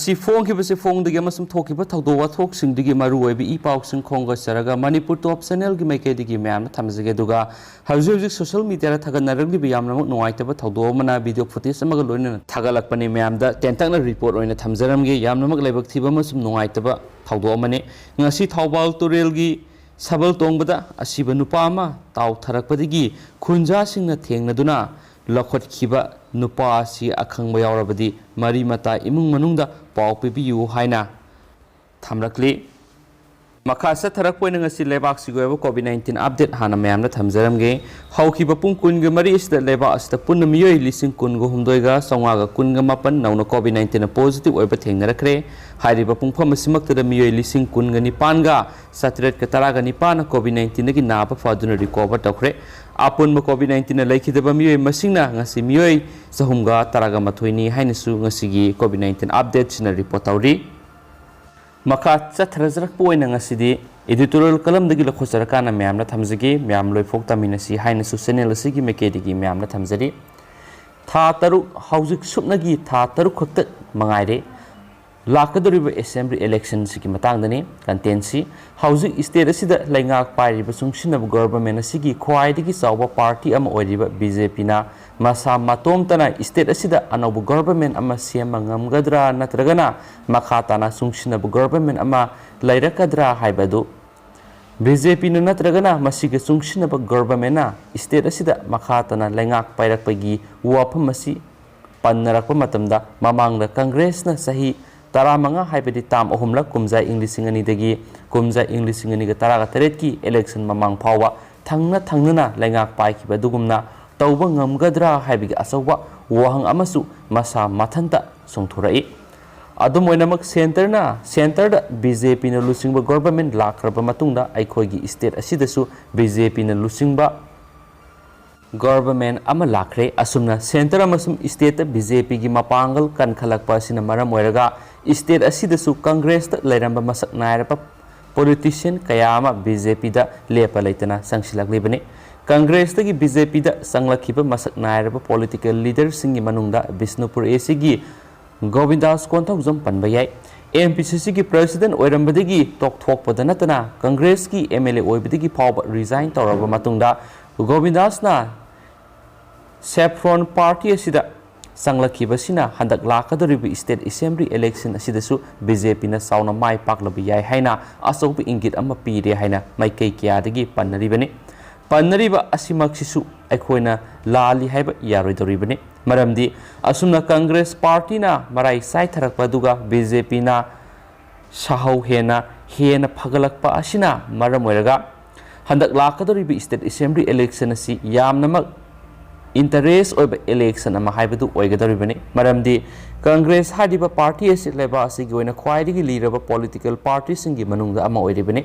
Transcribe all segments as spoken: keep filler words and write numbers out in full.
ꯁꯤ ꯐꯣꯡꯈꯤꯕꯁꯤ ꯐꯣꯡꯗꯒꯤ ꯑꯃꯁꯨꯡ ꯊꯣꯛꯈꯤꯕ ꯊꯧꯗꯣꯛ ꯋꯥꯊꯣꯛꯁꯤꯡꯗꯨꯒꯤ ꯃꯔꯨꯑꯣꯏꯕ ꯏ ꯄꯥꯎꯁꯤꯡ ꯈꯣꯝꯒꯠꯆꯔꯒ ꯃꯅꯤꯄꯨꯔ ꯇꯣꯞ ꯆꯦꯅꯦꯜꯒꯤ ꯃꯥꯏꯀꯩꯗꯒꯤ ꯃꯌꯥꯝꯅ ꯊꯝꯖꯒꯦ꯫ ꯑꯗꯨꯒ ꯍꯧꯖꯤꯛ ꯍꯧꯖꯤꯛ ꯁꯣꯁꯤꯌꯦꯜ ꯃꯤꯗꯤꯌꯥꯗ ꯊꯥꯒꯠꯅꯔꯛꯂꯤꯕ ꯌꯥꯝꯅꯃꯛ ꯅꯨꯡꯉꯥꯏꯇꯕ ꯊꯧꯗꯣꯛ ꯑꯃꯅ ꯚꯤꯗꯤꯑꯣ ꯐꯨꯇꯦꯖ ꯑꯃꯒ ꯂꯣꯏꯅꯅ ꯊꯥꯒꯠꯂꯛꯄꯅꯤ꯫ ꯃꯌꯥꯝꯗ ꯇꯦꯟꯇꯛꯅ ꯔꯤꯄꯣꯔꯠ ꯑꯣꯏꯅ ꯊꯝꯖꯔꯝꯒꯦ꯫ ꯌꯥꯝꯅꯃꯛ ꯂꯥꯏꯕꯛ ꯊꯤꯕ ꯑꯃꯁꯨꯡ ꯅꯨꯡꯉꯥꯏꯇꯕ ꯊꯧꯗꯣꯛ ꯑꯃꯅꯤ꯫ ꯉꯁꯤ ꯊꯧꯕꯥꯜ ꯇꯨꯔꯦꯜꯒꯤ ꯁꯕꯜ ꯇꯣꯡꯕꯗ ꯑꯁꯤꯕ ꯅꯨꯄꯥ ꯑꯃ ꯇꯥꯎꯊꯔꯛꯄꯗꯒꯤ ꯈꯨꯟꯖꯥꯁꯤꯡꯅ ꯊꯦꯡꯅꯗꯨꯅ ꯂꯧꯈꯠꯈꯤꯕ ꯅꯨꯄꯥ ꯑꯁꯤ ꯑꯈꯪꯕ ꯌꯥꯎꯔꯕꯗꯤ ꯃꯔꯤ ꯃꯇꯥ ꯏꯃꯨꯡ ꯃꯅꯨꯡꯗ ꯄꯥꯎ ꯄꯤꯕꯤꯌꯨ ꯍꯥꯏꯅ ꯊꯝꯂꯛꯂꯤ꯫ ꯃꯈꯥ ꯆꯠꯊꯔꯛꯄ ꯑꯣꯏꯅ ꯉꯁꯤ ꯂꯩꯕꯥꯛꯁꯤꯒꯤ ꯑꯣꯏꯕ ꯀꯣꯚꯤꯗ ꯅꯥꯏꯟꯇꯤꯟ ꯑꯞꯗꯦꯠ ꯍꯥꯟꯅ ꯃꯌꯥꯝꯗ ꯊꯝꯖꯔꯝꯒꯦ꯫ ꯍꯧꯈꯤꯕ ꯄꯨꯡ ꯀꯨꯟꯒ ꯃꯔꯤ ꯑꯁꯤꯗ ꯂꯩꯕꯥꯛ ꯑꯁꯤꯗ ꯄꯨꯟꯅ ꯃꯤꯑꯣꯏ ꯂꯤꯁꯤꯡ ꯀꯨꯟꯒ ꯍꯨꯝꯗꯣꯏꯒ ꯆꯥꯝꯃꯉꯥꯒ ꯀꯨꯟꯒ ꯃꯥꯄꯟ ꯅꯧꯅ ꯀꯣꯚꯤꯗ ꯅꯥꯏꯟꯇꯤꯟꯅ ꯄꯣꯖꯤꯇꯤꯚ ꯑꯣꯏꯕ ꯊꯦꯡꯅꯔꯛꯈ꯭ꯔꯦ꯫ ꯍꯥꯏꯔꯤꯕ ꯄꯨꯡꯐꯝ ꯑꯁꯤꯃꯛꯇꯗ ꯃꯤꯑꯣꯏ ꯂꯤꯁꯤꯡ ꯀꯨꯟꯒ ꯅꯤꯄꯥꯟꯒ ꯆꯥꯇ꯭ꯔꯦꯠꯀ ꯇꯔꯥꯒ ꯅꯤꯄꯥꯟꯅ ꯀꯣꯚꯤꯗ ꯅꯥꯏꯟꯇꯤꯟꯗꯒꯤ ꯅꯥꯕ ꯐꯗꯨꯅ ꯔꯤꯀꯣꯚꯔ ꯇꯧꯈ꯭ꯔꯦ꯫ ꯑꯄꯨꯟꯕ ꯀꯣꯚꯤꯗ ꯅꯥꯏꯟꯇꯤꯟꯅ ꯂꯩꯈꯤꯗꯕ ꯃꯤꯑꯣꯏ ꯃꯁꯤꯡꯅ ꯉꯁꯤ ꯃꯤꯑꯣꯏ ꯆꯍꯨꯝꯒ ꯇꯔꯥꯒ ꯃꯥꯊꯣꯏꯅꯤ ꯍꯥꯏꯅꯁꯨ ꯉꯁꯤꯒꯤ ꯀꯣꯚꯤꯗ ꯅꯥꯏꯟꯇꯤꯟ ꯑꯞꯗꯦꯠꯁꯤꯅ ꯔꯤꯄꯣꯔꯠ ꯇꯧꯔꯤ꯫ ꯃꯈꯥ ꯆꯠꯊꯔꯖꯔꯛꯄ ꯑꯣꯏꯅ ꯉꯁꯤꯗꯤ ꯏꯗꯤꯇꯣꯔꯤꯌꯦꯜ ꯀꯂꯝꯗꯒꯤ ꯂꯧꯈꯠꯆꯔꯀꯥꯟꯗ ꯃꯌꯥꯝꯅ ꯊꯝꯖꯒꯦ꯫ ꯃꯌꯥꯝ ꯂꯣꯏꯐꯥꯎ ꯇꯥꯃꯤꯟꯅꯁꯤ ꯍꯥꯏꯅꯁꯨ ꯆꯦꯅꯦꯜ ꯑꯁꯤꯒꯤ ꯃꯥꯏꯀꯩꯗꯒꯤ ꯃꯌꯥꯝꯅ ꯊꯝꯖꯔꯤ꯫ ꯊꯥ ꯇꯔꯨꯛ, ꯍꯧꯖꯤꯛ ꯁꯨꯞꯅꯒꯤ ꯊꯥ ꯇꯔꯨꯛ ꯈꯛꯇ ꯃꯉꯥꯏꯔꯦ꯫ ꯂꯥꯛꯀꯗꯧꯔꯤꯕ ꯑꯦꯁꯦꯝꯕ꯭ꯂꯤ ꯏꯂꯦꯛꯁꯟꯁꯤꯒꯤ ꯃꯇꯥꯡꯗꯅꯤ ꯀꯟꯇꯦꯟꯁꯤ꯫ ꯍꯧꯖꯤꯛ ꯁ꯭ꯇꯦꯠ ꯑꯁꯤꯗ ꯂꯩꯉꯥꯛ ꯄꯥꯏꯔꯤꯕ ꯆꯨꯡꯁꯤꯟꯅꯕ ꯒꯣꯚꯔꯟꯃꯦꯟ ꯑꯁꯤꯒꯤ ꯈ꯭ꯋꯥꯏꯗꯒꯤ ꯆꯥꯎꯕ ꯄꯥꯔꯇꯤ ꯑꯃ ꯑꯣꯏꯔꯤꯕ ꯕꯤ ꯖꯦ ꯄꯤꯅ ꯃꯁꯥ ꯃꯇꯣꯝꯇꯅ ꯁ꯭ꯇꯦꯠ ꯑꯁꯤꯗ ꯑꯅꯧꯕ ꯒꯣꯚꯔꯟꯃꯦꯟ ꯑꯃ ꯁꯦꯝꯕ ꯉꯝꯒꯗ꯭ꯔꯥ ꯅꯠꯇ꯭ꯔꯒꯅ ꯃꯈꯥ ꯇꯥꯅ ꯆꯨꯡꯁꯤꯟꯅꯕ ꯒꯣꯚꯔꯟꯃꯦꯟ ꯑꯃ ꯂꯩꯔꯛꯀꯗ꯭ꯔꯥ ꯍꯥꯏꯕꯗꯨ ꯕꯤ ꯖꯦ ꯄꯤꯅ ꯅꯠꯇ꯭ꯔꯒꯅ ꯃꯁꯤꯒ ꯆꯨꯡꯁꯤꯟꯅꯕ ꯒꯣꯚꯔꯟꯃꯦꯟꯅ ꯁ꯭ꯇꯦꯠ ꯑꯁꯤꯗ ꯃꯈꯥ ꯇꯥꯅ ꯂꯩꯉꯥꯛ ꯄꯥꯏꯔꯛꯄꯒꯤ ꯋꯥꯐꯝ ꯑꯁꯤ ꯄꯟꯅꯔꯛꯄ ꯃꯇꯝꯗ ꯃꯃꯥꯡꯗ ꯀꯪꯒ꯭ꯔꯦꯁꯅ ꯆꯍꯤ ꯇꯔꯥꯃꯉꯥ ꯍꯥꯏꯕꯗꯤ ꯇꯥꯝ ꯑꯍꯨꯝꯂꯛ ꯀꯨꯝꯖꯥ ꯏꯪ ꯂꯤꯁꯤꯡ ꯑꯅꯤꯗꯒꯤ ꯀꯨꯝꯖꯥ ꯏꯪ ꯂꯤꯁꯤꯡ ꯑꯅꯤꯒ ꯇꯔꯥꯒ ꯇꯔꯦꯠꯀꯤ ꯏꯂꯦꯛꯁꯟ ꯃꯃꯥꯡ ꯐꯥꯎꯕ ꯊꯪꯅ ꯊꯪꯅꯅ ꯂꯩꯉꯥꯛ ꯄꯥꯏꯈꯤꯕ ꯑꯗꯨꯒꯨꯝꯅ ꯇꯧꯕ ꯉꯝꯒꯗ꯭ꯔꯥ ꯍꯥꯏꯕꯒꯤ ꯑꯆꯧꯕ ꯋꯥꯍꯪ ꯑꯃꯁꯨ ꯃꯁꯥ ꯃꯊꯟꯇ ꯆꯣꯡꯊꯣꯔꯛꯏ꯫ ꯑꯗꯨꯝ ꯑꯣꯏꯅꯃꯛ ꯁꯦꯟꯇꯔꯅ, ꯁꯦꯟꯇꯔꯗ ꯕꯤ ꯖꯦ ꯄꯤꯅ ꯂꯨꯆꯤꯡꯕ ꯒꯣꯚꯔꯟꯃꯦꯟ ꯂꯥꯛꯈ꯭ꯔꯕ ꯃꯇꯨꯡꯗ ꯑꯩꯈꯣꯏꯒꯤ ꯁ꯭ꯇꯦꯠ ꯑꯁꯤꯗꯁꯨ ꯕꯤ ꯖꯦ ꯄꯤꯅ ꯂꯨꯆꯤꯡꯕ ꯒꯣꯚꯔꯟꯃꯦꯟ ꯑꯃ ꯂꯥꯛꯈ꯭ꯔꯦ꯫ ꯑꯁꯨꯝꯅ ꯁꯦꯟꯇꯔ ꯑꯃꯁꯨꯡ ꯁ꯭ꯇꯦꯠꯇ ꯕꯤ ꯖꯦ ꯄꯤꯒꯤ ꯃꯄꯥꯡꯒꯜ ꯀꯟꯈꯠꯂꯛꯄ ꯑꯁꯤꯅ ꯃꯔꯝ ꯑꯣꯏꯔꯒ ꯁ꯭ꯇꯦꯠ ꯑꯁꯤꯗꯁꯨ ꯀꯪꯒ꯭ꯔꯦꯁꯇ ꯂꯩꯔꯝꯕ ꯃꯁꯛ ꯅꯥꯏꯔꯕ ꯄꯣꯂꯤꯇꯤꯁꯤꯌꯟ ꯀꯌꯥ ꯑꯃ ꯕꯤ ꯖꯦ ꯄꯤꯗ ꯂꯦꯞꯄ ꯂꯩꯇꯅ ꯆꯪꯁꯤꯜꯂꯛꯂꯤꯕꯅꯤ꯫ ꯀꯪꯒ꯭ꯔꯦꯁꯇꯒꯤ ꯕꯤ ꯖꯦ ꯄꯤꯗ ꯆꯪꯂꯛꯈꯤꯕ ꯃꯁꯛ ꯅꯥꯏꯔꯕ ꯄꯣꯂꯤꯇꯤꯀꯦꯜ ꯂꯤꯗꯔꯁꯤꯡꯒꯤ ꯃꯅꯨꯡꯗ ꯕꯤꯁꯅꯨꯄꯨꯔ ꯑꯦ ꯁꯤꯒꯤ ꯒꯣꯕꯤꯟꯗꯥꯁ ꯀꯣꯟꯊꯧꯖꯝ ꯄꯟꯕ ꯌꯥꯏ꯫ ꯑꯦꯝ ꯄꯤ ꯁꯤ ꯁꯤꯒꯤ ꯄ꯭ꯔꯦꯁꯤꯗꯦꯟꯠ ꯑꯣꯏꯔꯝꯕꯗꯒꯤ ꯇꯣꯛꯊꯣꯛꯄꯗ ꯅꯠꯇꯅ ꯀꯪꯒ꯭ꯔꯦꯁꯀꯤ ꯑꯦꯝ ꯑꯦꯜ ꯑꯦ ꯑꯣꯏꯕꯗꯒꯤ ꯐꯥꯎꯕ ꯔꯤꯖꯥꯏꯟ ꯇꯧꯔꯕ ꯃꯇꯨꯡꯗ ꯒꯣꯕꯤꯟꯗꯥꯁꯅ ꯁꯦꯐ꯭ꯔꯣꯟ ꯄꯥꯔꯇꯤ ꯑꯁꯤꯗ ꯆꯪꯂꯛꯈꯤꯕꯁꯤꯅ ꯍꯟꯗꯛ ꯂꯥꯛꯀꯗꯧꯔꯤꯕ ꯁ꯭ꯇꯦꯠ ꯑꯦꯁꯦꯝꯕ꯭ꯂꯤ ꯏꯂꯦꯛꯁꯟ ꯑꯁꯤꯗꯁꯨ ꯕꯤ ꯖꯦ ꯄꯤꯅ ꯆꯥꯎꯅ ꯃꯥꯏ ꯄꯥꯛꯂꯕ ꯌꯥꯏ ꯍꯥꯏꯅ ꯑꯆꯧꯕ ꯏꯪꯒꯤꯠ ꯑꯃ ꯄꯤꯔꯦ ꯍꯥꯏꯅ ꯃꯥꯏꯀꯩ ꯀꯌꯥꯗꯒꯤ ꯄꯟꯅꯔꯤꯕꯅꯤ꯫ ꯄꯟꯅꯔꯤꯕ ꯑꯁꯤꯃꯛꯁꯤꯁꯨ ꯑꯩꯈꯣꯏꯅ ꯂꯥꯜꯂꯤ ꯍꯥꯏꯕ ꯌꯥꯔꯣꯏꯗꯧꯔꯤꯕꯅꯤ꯫ ꯃꯔꯝꯗꯤ ꯑꯁꯨꯝꯅ ꯀꯪꯒ꯭ꯔꯦꯁ ꯄꯥꯔꯇꯤꯅ ꯃꯔꯥꯏ ꯆꯥꯏꯊꯔꯛꯄ ꯑꯗꯨꯒ ꯕꯤ ꯖꯦ ꯄꯤꯅ ꯁꯥꯍꯧ ꯍꯦꯟꯅ ꯍꯦꯟꯅ ꯐꯒꯠꯂꯛꯄ ꯑꯁꯤꯅ ꯃꯔꯝ ꯑꯣꯏꯔꯒ ꯍꯟꯗꯛ ꯂꯥꯛꯀꯗꯧꯔꯤꯕ ꯁ꯭ꯇꯦꯠ ꯑꯦꯁꯦꯝꯕ꯭ꯂꯤ ꯏꯂꯦꯛꯁꯟ ꯑꯁꯤ ꯌꯥꯝꯅꯃꯛ ꯏꯟꯇꯔꯦꯁ ꯑꯣꯏꯕ ꯏꯂꯦꯛꯁꯟ ꯑꯃ ꯍꯥꯏꯕꯗꯨ ꯑꯣꯏꯒꯗꯧꯔꯤꯕꯅꯤ꯫ ꯃꯔꯝꯗꯤ ꯀꯪꯒ꯭ꯔꯦꯁ ꯍꯥꯏꯔꯤꯕ ꯄꯥꯔꯇꯤ ꯑꯁꯤ ꯂꯩꯕꯥꯛ ꯑꯁꯤꯒꯤ ꯑꯣꯏꯅ ꯈ꯭ꯋꯥꯏꯗꯒꯤ ꯂꯤꯔꯕ ꯄꯣꯂꯤꯇꯤꯀꯦꯜ ꯄꯥꯔꯇꯤꯁꯤꯡꯒꯤ ꯃꯅꯨꯡꯗ ꯑꯃ ꯑꯣꯏꯔꯤꯕꯅꯤ꯫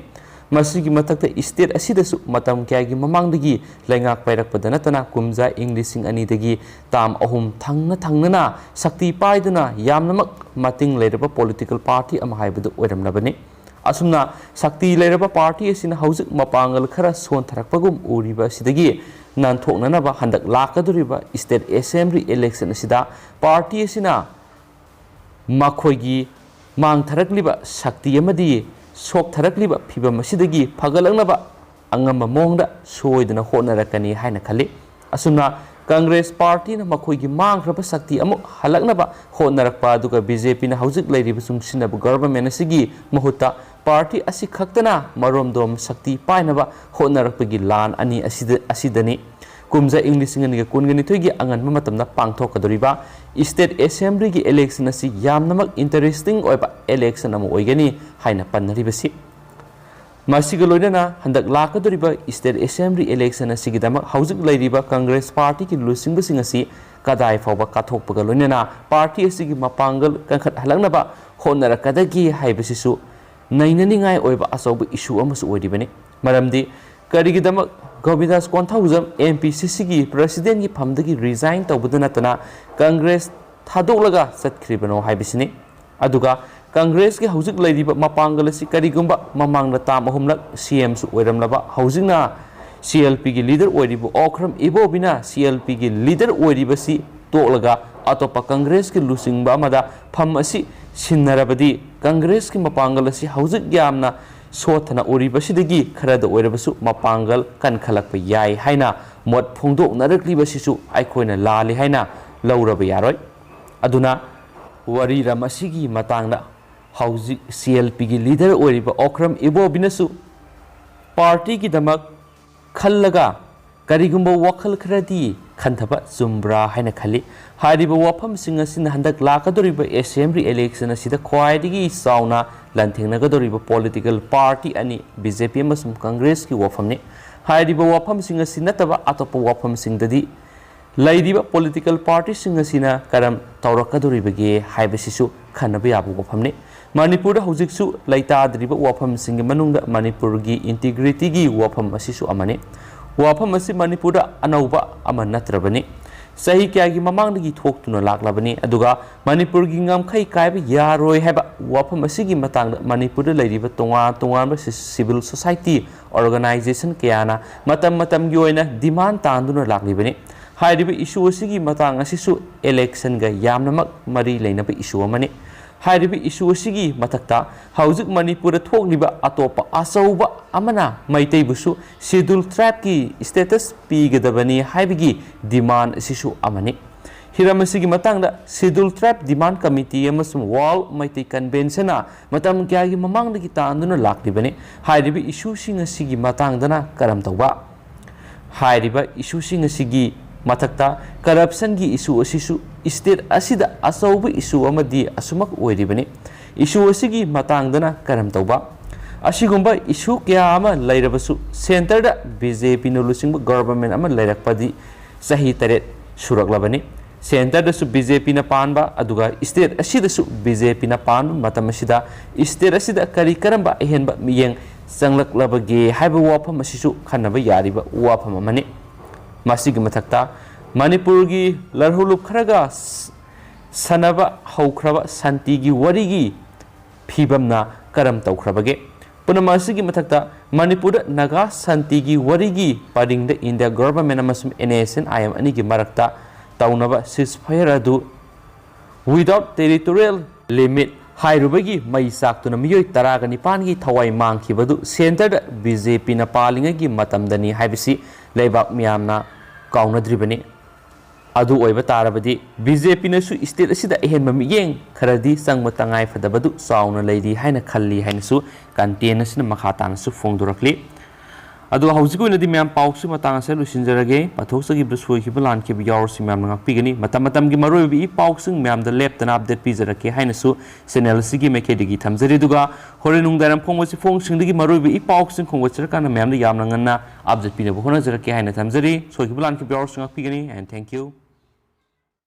ꯃꯁꯤꯒꯤ ꯃꯊꯛꯇ ꯁ꯭ꯇꯦꯠ ꯑꯁꯤꯗꯁꯨ ꯃꯇꯝ ꯀꯌꯥꯒꯤ ꯃꯃꯥꯡꯗꯒꯤ ꯂꯩꯉꯥꯛ ꯄꯥꯏꯔꯛꯄꯗ ꯅꯠꯇꯅ ꯀꯨꯝꯖꯥ ꯏꯪ ꯂꯤꯁꯤꯡ ꯑꯅꯤꯗꯒꯤ ꯇꯥꯝ ꯑꯍꯨꯝ ꯊꯪꯅ ꯊꯪꯅꯅ ꯁꯛꯇꯤ ꯄꯥꯏꯗꯨꯅ ꯌꯥꯝꯅꯃꯛ ꯃꯇꯤꯡ ꯂꯩꯔꯕ ꯄꯣꯂꯤꯇꯤꯀꯦꯜ ꯄꯥꯔꯇꯤ ꯑꯃ ꯍꯥꯏꯕꯗꯨ ꯑꯣꯏꯔꯝꯂꯕꯅꯤ꯫ ꯑꯁꯨꯝꯅ ꯁꯛꯇꯤ ꯂꯩꯔꯕ ꯄꯥꯔꯇꯤ ꯑꯁꯤꯅ ꯍꯧꯖꯤꯛ ꯃꯄꯥꯡꯒꯜ ꯈꯔ ꯁꯣꯟꯊꯔꯛꯄꯒꯨꯝ ꯎꯔꯤꯕ ꯑꯁꯤꯗꯒꯤ ꯅꯥꯟꯊꯣꯛꯅꯅꯕ ꯍꯟꯗꯛ ꯂꯥꯛꯀꯗꯧꯔꯤꯕ ꯁ꯭ꯇꯦꯠ ꯑꯦꯁꯦꯝꯕ꯭ꯂꯤ ꯏꯂꯦꯛꯁꯟ ꯑꯁꯤꯗ ꯄꯥꯔꯇꯤ ꯑꯁꯤꯅ ꯃꯈꯣꯏꯒꯤ ꯃꯥꯡꯊꯔꯛꯂꯤꯕ ꯁꯛꯇꯤ ꯑꯃꯗꯤ ꯁꯣꯛꯊꯔꯛꯂꯤꯕ ꯐꯤꯚꯝ ꯑꯁꯤꯗꯒꯤ ꯐꯒꯠꯂꯛꯅꯕ ꯑꯉꯝꯕ ꯃꯑꯣꯡꯗ ꯁꯣꯏꯗꯅ ꯍꯣꯠꯅꯔꯛꯀꯅꯤ ꯍꯥꯏꯅ ꯈꯜꯂꯤ꯫ ꯑꯁꯨꯝꯅ ꯀꯪꯒ꯭ꯔꯦꯁ ꯄꯥꯔꯇꯤꯅ ꯃꯈꯣꯏꯒꯤ ꯃꯥꯡꯈ꯭ꯔꯕ ꯁꯛꯇꯤ ꯑꯃꯨꯛ ꯍꯜꯂꯛꯅꯕ ꯍꯣꯠꯅꯔꯛꯄ ꯑꯗꯨꯒ ꯕꯤ ꯖꯦ ꯄꯤꯅ ꯍꯧꯖꯤꯛ ꯂꯩꯔꯤꯕ ꯆꯨꯡꯁꯤꯟꯅꯕ ꯒꯚꯔꯟꯃꯦꯟꯠ ꯑꯁꯤꯒꯤ ꯃꯍꯨꯠꯇ ꯄꯥꯔꯇꯤ ꯑꯁꯤ ꯈꯛꯇꯅ ꯃꯔꯣꯝꯗꯣꯝ ꯁꯛꯇꯤ ꯄꯥꯏꯅꯕ ꯍꯣꯠꯅꯔꯛꯄꯒꯤ ꯂꯥꯟ ꯑꯅꯤ ꯑꯁꯤꯗ, ꯑꯁꯤꯗꯅꯤ꯫ ꯀꯨꯝꯖꯥ ꯏꯪ ꯂꯤꯁꯤꯡ ꯑꯅꯤꯒ ꯀꯨꯟꯒ ꯅꯤꯊꯣꯏꯒꯤ ꯑꯉꯟꯕ ꯃꯇꯝꯗ ꯄꯥꯡꯊꯣꯛꯀꯗꯧꯔꯤꯕ ꯁ꯭ꯇꯦꯠ ꯑꯦꯁꯦꯝꯕ꯭ꯂꯤꯒꯤ ꯏꯂꯦꯛꯁꯟ ꯑꯁꯤ ꯌꯥꯝꯅꯃꯛ ꯏꯟꯇꯔꯦꯁꯇꯤꯡ ꯑꯣꯏꯕ ꯏꯂꯦꯛꯁꯟ ꯑꯃ ꯑꯣꯏꯒꯅꯤ ꯍꯥꯏꯅ ꯄꯟꯅꯔꯤꯕꯁꯤ꯫ ꯃꯁꯤꯒ ꯂꯣꯏꯅꯅ ꯍꯟꯗꯛ ꯂꯥꯛꯀꯗꯧꯔꯤꯕ ꯁ꯭ꯇꯦꯠ ꯑꯦꯁꯦꯝꯕ꯭ꯂꯤ ꯏꯂꯦꯛꯁꯟ ꯑꯁꯤꯒꯤꯗꯃꯛ ꯍꯧꯖꯤꯛ ꯂꯩꯔꯤꯕ ꯀꯪꯒ꯭ꯔꯦꯁ ꯄꯥꯔꯇꯤꯒꯤ ꯂꯨꯆꯤꯡꯕꯁꯤꯡ ꯑꯁꯤ ꯀꯗꯥꯏ ꯐꯥꯎꯕ ꯀꯠꯊꯣꯛꯄꯒ ꯂꯣꯏꯅꯅ ꯄꯥꯔꯇꯤ ꯑꯁꯤꯒꯤ ꯃꯄꯥꯡꯒꯜ ꯀꯟꯈꯠꯍꯜꯂꯛꯅꯕ ꯍꯣꯠꯅꯔꯛꯀꯗꯒꯦ ꯍꯥꯏꯕꯁꯤꯁꯨ ꯅꯩꯅꯅꯤꯡꯉꯥꯏ ꯑꯣꯏꯕ ꯑꯆꯧꯕ ꯏꯁꯨ ꯑꯃꯁꯨ ꯑꯣꯏꯔꯤꯕꯅꯤ꯫ ꯃꯔꯝꯗꯤ ꯀꯔꯤꯒꯤꯗꯃꯛ ꯒꯣꯕꯤꯟꯗꯥꯁ ꯀꯣꯟꯊꯧꯖꯝ ꯑꯦꯝ ꯄꯤ ꯁꯤ ꯁꯤꯒꯤ ꯄ꯭ꯔꯦꯁꯤꯗꯦꯟꯠꯀꯤ ꯐꯝꯗꯒꯤ ꯔꯤꯖꯥꯏꯟ ꯇꯧꯕꯗ ꯅꯠꯇꯅ ꯀꯪꯒ꯭ꯔꯦꯁ ꯊꯥꯗꯣꯛꯂꯒ ꯆꯠꯈ꯭ꯔꯤꯕꯅꯣ ꯍꯥꯏꯕꯁꯤꯅꯤ꯫ ꯑꯗꯨꯒ ꯀꯪꯒ꯭ꯔꯦꯁꯀꯤ ꯍꯧꯖꯤꯛ ꯂꯩꯔꯤꯕ ꯃꯄꯥꯡꯒꯜ ꯑꯁꯤ ꯀꯔꯤꯒꯨꯝꯕ ꯃꯃꯥꯡꯗ ꯇꯥꯝ ꯑꯍꯨꯝꯂꯛ ꯁꯤ ꯑꯦꯝꯁꯨ ꯑꯣꯏꯔꯝꯂꯕ, ꯍꯧꯖꯤꯛꯅ ꯁꯤ ꯑꯦꯜ ꯄꯤꯒꯤ ꯂꯤꯗꯔ ꯑꯣꯏꯔꯤꯕ ꯑꯣꯀ꯭ꯔꯝ ꯏꯕꯣꯕꯤꯅ ꯁꯤ ꯑꯦꯜ ꯄꯤꯒꯤ ꯂꯤꯗꯔ ꯑꯣꯏꯔꯤꯕꯁꯤ ꯇꯣꯛꯂꯒ ꯑꯇꯣꯞꯄ ꯀꯪꯒ꯭ꯔꯦꯁꯀꯤ ꯂꯨꯆꯤꯡꯕ ꯑꯃꯗ ꯐꯝ ꯑꯁꯤ ꯁꯤꯟꯅꯔꯕꯗꯤ ꯀꯪꯒ꯭ꯔꯦꯁꯀꯤ ꯃꯄꯥꯡꯒꯜ ꯑꯁꯤ ꯍꯧꯖꯤꯛ ꯌꯥꯝꯅ ꯁꯣꯠꯊꯅ ꯎꯔꯤꯕꯁꯤꯗꯒꯤ ꯈꯔꯗ ꯑꯣꯏꯔꯕꯁꯨ ꯃꯄꯥꯡꯒꯜ ꯀꯟꯈꯠꯂꯛꯄ ꯌꯥꯏ ꯍꯥꯏꯅ ꯃꯣꯠ ꯐꯣꯡꯗꯣꯛꯅꯔꯛꯂꯤꯕꯁꯤꯁꯨ ꯑꯩꯈꯣꯏꯅ ꯂꯥꯜꯂꯤ ꯍꯥꯏꯅ ꯂꯧꯔꯕ ꯌꯥꯔꯣꯏ꯫ ꯑꯗꯨꯅ ꯋꯥꯔꯤꯔꯝ ꯑꯁꯤꯒꯤ ꯃꯇꯥꯡꯗ ꯍꯧꯖꯤꯛ ꯁꯤ ꯑꯦꯜ ꯄꯤꯒꯤ ꯂꯤꯗꯔ ꯑꯣꯏꯔꯤꯕ ꯑꯣꯀ꯭ꯔꯝ ꯏꯕꯣꯕꯤꯅꯁꯨ ꯄꯥꯔꯇꯤꯒꯤꯗꯃꯛ ꯈꯜꯂꯒ ꯀꯔꯤꯒꯨꯝꯕ ꯋꯥꯈꯜ ꯈꯔꯗꯤ ꯈꯟꯊꯕ ꯆꯨꯝꯕ꯭ꯔꯥ ꯍꯥꯏꯅ ꯈꯜꯂꯤ꯫ ꯍꯥꯏꯔꯤꯕ ꯋꯥꯐꯝꯁꯤꯡ ꯑꯁꯤꯅ ꯍꯟꯗꯛ ꯂꯥꯛꯀꯗꯧꯔꯤꯕ ꯑꯦꯁꯦꯝꯕ꯭ꯂꯤ ꯏꯂꯦꯛꯁꯟ ꯑꯁꯤꯗ ꯈ꯭ꯋꯥꯏꯗꯒꯤ ꯆꯥꯎꯅ ꯂꯥꯟꯊꯦꯡꯅꯒꯗꯧꯔꯤꯕ ꯄꯣꯂꯤꯇꯤꯀꯦꯜ ꯄꯥꯔꯇꯤ ꯑꯅꯤ, ꯕꯤ ꯖꯦ ꯄꯤ ꯑꯃꯁꯨꯡ ꯀꯪꯒ꯭ꯔꯦꯁꯀꯤ ꯋꯥꯐꯝꯅꯤ꯫ ꯍꯥꯏꯔꯤꯕ ꯋꯥꯐꯝꯁꯤꯡ ꯑꯁꯤ ꯅꯠꯇꯕ ꯑꯇꯣꯞꯄ ꯋꯥꯐꯝꯁꯤꯡꯗꯗꯤ ꯂꯩꯔꯤꯕ ꯄꯣꯂꯤꯇꯤꯀꯦꯜ ꯄꯥꯔꯇꯤꯁꯤꯡ ꯑꯁꯤꯅ ꯀꯔꯝ ꯇꯧꯔꯛꯀꯗꯧꯔꯤꯕꯒꯦ ꯍꯥꯏꯕꯁꯤꯁꯨ ꯈꯟꯅꯕ ꯌꯥꯕ ꯋꯥꯐꯝꯅꯤ꯫ ꯃꯅꯤꯄꯨꯔꯗ ꯍꯧꯖꯤꯛꯁꯨ ꯂꯩꯇꯥꯗ꯭ꯔꯤꯕ ꯋꯥꯐꯝꯁꯤꯡꯒꯤ ꯃꯅꯨꯡꯗ ꯃꯅꯤꯄꯨꯔꯒꯤ ꯏꯟꯇꯤꯒ꯭ꯔꯤꯇꯤꯒꯤ ꯋꯥꯐꯝ ꯑꯁꯤꯁꯨ ꯑꯃꯅꯤ꯫ ꯋꯥꯐꯝ ꯑꯁꯤ ꯃꯅꯤꯄꯨꯔꯗ ꯑꯅꯧꯕ ꯑꯃ ꯅꯠꯇ꯭ꯔꯕꯅꯤ꯫ ꯆꯍꯤ ꯀꯌꯥꯒꯤ ꯃꯃꯥꯡꯗꯒꯤ ꯊꯣꯛꯇꯨꯅ ꯂꯥꯛꯂꯕꯅꯤ꯫ ꯑꯗꯨꯒ ꯃꯅꯤꯄꯨꯔꯒꯤ ꯉꯝꯈꯩ ꯀꯥꯏꯕ ꯌꯥꯔꯣꯏ ꯍꯥꯏꯕ ꯋꯥꯐꯝ ꯑꯁꯤꯒꯤ ꯃꯇꯥꯡꯗ ꯃꯅꯤꯄꯨꯔꯗ ꯂꯩꯔꯤꯕ ꯇꯣꯉꯥꯟ ꯇꯣꯉꯥꯟꯕ ꯁꯤ-, ꯁꯤꯚꯤꯜ ꯁꯣꯁꯥꯏꯇꯤ ꯑꯣꯔꯒꯅꯥꯏꯖꯦꯁꯟ ꯀꯌꯥꯅ ꯃꯇꯝ ꯃꯇꯝꯒꯤ ꯑꯣꯏꯅ ꯗꯤꯃꯥꯟ ꯇꯥꯟꯗꯨꯅ ꯂꯥꯛꯂꯤꯕꯅꯤ꯫ ꯍꯥꯏꯔꯤꯕ ꯏꯁꯨ ꯑꯁꯤꯒꯤ ꯃꯇꯥꯡ ꯑꯁꯤꯁꯨ ꯏꯂꯦꯛꯁꯟꯒ ꯌꯥꯝꯅꯃꯛ ꯃꯔꯤ ꯂꯩꯅꯕ ꯏꯁꯨ ꯑꯃꯅꯤ꯫ ꯍꯥꯏꯔꯤꯕ ꯏꯁꯨ ꯑꯁꯤꯒꯤ ꯃꯊꯛꯇ ꯍꯧꯖꯤꯛ ꯃꯅꯤꯄꯨꯔꯗ ꯊꯣꯛꯂꯤꯕ ꯑꯇꯣꯞꯄ ꯑꯆꯧꯕ ꯑꯃꯅ ꯃꯩꯇꯩꯕꯨꯁꯨ ꯁꯦꯗ꯭ꯌꯨꯜ ꯇ꯭ꯔꯥꯏꯕꯀꯤ ꯁ꯭ꯇꯦꯇꯁ ꯄꯤꯒꯗꯕꯅꯤ ꯍꯥꯏꯕꯒꯤ ꯗꯤꯃꯥꯟ ꯑꯁꯤꯁꯨ ꯑꯃꯅꯤ꯫ ꯍꯤꯔꯝ ꯑꯁꯤꯒꯤ ꯃꯇꯥꯡꯗ ꯁꯦꯗ꯭ꯌꯨꯜ ꯇ꯭ꯔꯥꯏꯕ ꯗꯤꯃꯥꯟ ꯀꯃꯤꯇꯤ ꯑꯃꯁꯨꯡ ꯋꯥꯔꯜ ꯃꯩꯇꯩ ꯀꯟꯚꯦꯟꯁꯟꯅ ꯃꯇꯝ ꯀꯌꯥꯒꯤ ꯃꯃꯥꯡꯗꯒꯤ ꯇꯥꯟꯗꯨꯅ ꯂꯥꯛꯂꯤꯕꯅꯤ꯫ ꯍꯥꯏꯔꯤꯕ ꯏꯁꯨꯁꯤꯡ ꯑꯁꯤꯒꯤ ꯃꯇꯥꯡꯗꯅ ꯀꯔꯝ ꯇꯧꯕ? ꯍꯥꯏꯔꯤꯕ ꯏꯁꯨꯁꯤꯡ ꯑꯁꯤꯒꯤ ꯃꯊꯛꯇ ꯀꯔꯞꯁꯟꯒꯤ ꯏꯁꯨ ꯑꯁꯤꯁꯨ ꯁ꯭ꯇꯦꯠ ꯑꯁꯤꯗ ꯑꯆꯧꯕ ꯏꯁꯨ ꯑꯃꯗꯤ ꯑꯁꯨꯃꯛ ꯑꯣꯏꯔꯤꯕꯅꯤ꯫ ꯏꯁꯨ ꯑꯁꯤꯒꯤ ꯃꯇꯥꯡꯗꯅ ꯀꯔꯝ ꯇꯧꯕ? ꯑꯁꯤꯒꯨꯝꯕ ꯏꯁꯨ ꯀꯌꯥ ꯑꯃ ꯂꯩꯔꯕꯁꯨ ꯁꯦꯟꯇꯔꯗ ꯕꯤ ꯖꯦ ꯄꯤꯅ ꯂꯨꯆꯤꯡꯕ ꯒꯣꯚꯔꯟꯃꯦꯟꯠ ꯑꯃ ꯂꯩꯔꯛꯄꯗꯤ ꯆꯍꯤ ꯇꯔꯦꯠ ꯁꯨꯔꯛꯂꯕꯅꯤ꯫ ꯁꯦꯟꯇꯔꯗꯁꯨ ꯕꯤ ꯖꯦ ꯄꯤꯅ ꯄꯥꯟꯕ, ꯑꯗꯨꯒ ꯁ꯭ꯇꯦꯠ ꯑꯁꯤꯗꯁꯨ ꯕꯤ ꯖꯦ ꯄꯤꯅ ꯄꯥꯟꯕ ꯃꯇꯝ ꯑꯁꯤꯗ ꯁ꯭ꯇꯦꯠ ꯑꯁꯤꯗ ꯀꯔꯤ ꯀꯔꯝꯕ ꯑꯍꯦꯟꯕ ꯃꯤꯠꯌꯦꯡ ꯆꯪꯂꯛꯂꯕꯒꯦ ꯍꯥꯏꯕ ꯋꯥꯐꯝ ꯑꯁꯤꯁꯨ ꯈꯟꯅꯕ ꯌꯥꯔꯤꯕ ꯋꯥꯐꯝ ꯑꯃꯅꯤ꯫ ꯃꯁꯤꯒꯤ ꯃꯊꯛꯇ ꯃꯅꯤꯄꯨꯔꯒꯤ ꯂꯥꯜꯍꯧꯂꯨꯞ ꯈꯔꯒ ꯁ-, ꯁꯥꯟꯅꯕ ꯍꯧꯈ꯭ꯔꯕ ꯁꯥꯟꯇꯤꯒꯤ ꯋꯥꯔꯤꯒꯤ ꯐꯤꯕꯝꯅ ꯀꯔꯝ ꯇꯧꯈ꯭ꯔꯕꯒꯦ? ꯄꯨꯝꯅꯃꯛ ꯑꯁꯤꯒꯤ ꯃꯊꯛꯇ ꯃꯅꯤꯄꯨꯔꯗ ꯅꯥꯒꯥ ꯁꯥꯟꯇꯤꯒꯤ ꯋꯥꯔꯤꯒꯤ ꯄꯔꯤꯡꯗ ꯏꯟꯗꯤꯌꯥ ꯒꯣꯚꯔꯟꯃꯦꯟꯠ ꯑꯃꯁꯨꯡ N S C N I M ꯃꯔꯛꯇ ꯇꯧꯅꯕ ceasefire ꯑꯗꯨ without territorial limit ꯍꯥꯏꯔꯨꯕꯒꯤ ꯃꯩ ꯆꯥꯛꯇꯨꯅ ꯃꯤꯑꯣꯏ ꯇꯔꯥꯒ ꯅꯤꯄꯥꯟꯒꯤ ꯊꯋꯥꯏ ꯃꯥꯡꯈꯤꯕꯗꯨ centreꯗ BJPꯅ ꯄꯥꯜꯂꯤꯉꯩꯒꯤ ꯃꯇꯝꯗꯅꯤ ꯍꯥꯏꯕꯁꯤ ꯂꯩꯕꯥꯛ ꯃꯤꯌꯥꯝꯅ ꯀꯥꯎꯅꯗ꯭ꯔꯤꯕꯅꯤ꯫ ꯑꯗꯨ ꯑꯣꯏꯕ ꯇꯥꯔꯕꯗꯤ BJPꯅꯁꯨ state ꯑꯁꯤꯗ ꯑꯍꯦꯟꯕ ꯃꯤꯠꯌꯦꯡ ꯈꯔꯗꯤ ꯆꯪꯕ ꯇꯉꯥꯏ ꯐꯗꯕꯗꯨ ꯆꯥꯎꯅ ꯂꯩꯔꯤ ꯍꯥꯏꯅ ꯈꯜꯂꯤ ꯍꯥꯏꯅꯁꯨ content ꯑꯁꯤꯅ ꯃꯈꯥ ꯇꯥꯅꯁꯨ ꯐꯣꯡꯗꯣꯔꯛꯂꯤ꯫ ꯑꯗꯨꯒ ꯍꯧꯖꯤꯛꯀꯤ ꯑꯣꯏꯅꯗꯤ ꯃꯌꯥꯝ ꯄꯥꯎꯁꯤ ꯃꯇꯥꯡ ꯑꯁꯤꯗ ꯂꯣꯏꯁꯤꯟꯖꯔꯒꯦ꯫ ꯄꯥꯊꯣꯛꯆꯈꯤꯕꯗ ꯁꯣꯏꯈꯤꯕ ꯂꯥꯟꯈꯤꯕ ꯌꯥꯎꯔꯁꯨ ꯃꯌꯥꯝꯅ ꯉꯥꯛꯄꯤꯒꯅꯤ꯫ ꯃꯇꯝ ꯃꯇꯝꯒꯤ ꯃꯔꯨꯑꯣꯏꯕ ꯏ ꯄꯥꯎꯁꯤꯡ ꯃꯌꯥꯝꯗ ꯂꯦꯞꯇꯅ update ꯄꯤꯖꯔꯛꯀꯦ ꯍꯥꯏꯅꯁꯨ channel ꯑꯁꯤꯒꯤ ꯃꯥꯏꯀꯩꯗꯒꯤ ꯊꯝꯖꯔꯤ꯫ ꯑꯗꯨꯒ ꯍꯣꯔꯦꯟ ꯅꯨꯡꯗꯥꯡꯋꯥꯏꯔꯝ ꯐꯣꯡꯕ ꯆꯦꯐꯣꯡꯁꯤꯡꯗꯒꯤ ꯃꯔꯨꯑꯣꯏꯕ ꯏ ꯄꯥꯎꯁꯤꯡ ꯈꯣꯝꯒꯠꯆꯔꯀꯥꯟꯗ ꯃꯌꯥꯝꯗ ꯌꯥꯝꯅ ꯉꯟꯅ update ꯄꯤꯅꯕ ꯍꯣꯠꯅꯖꯔꯛꯀꯦ ꯍꯥꯏꯅ ꯊꯝꯖꯔꯤ꯫ ꯁꯣꯏꯈꯤꯕ ꯂꯥꯟꯈꯤꯕ ꯌꯥꯎꯔꯁꯨ ꯉꯥꯛꯄꯤꯒꯅꯤ꯫ And thank you.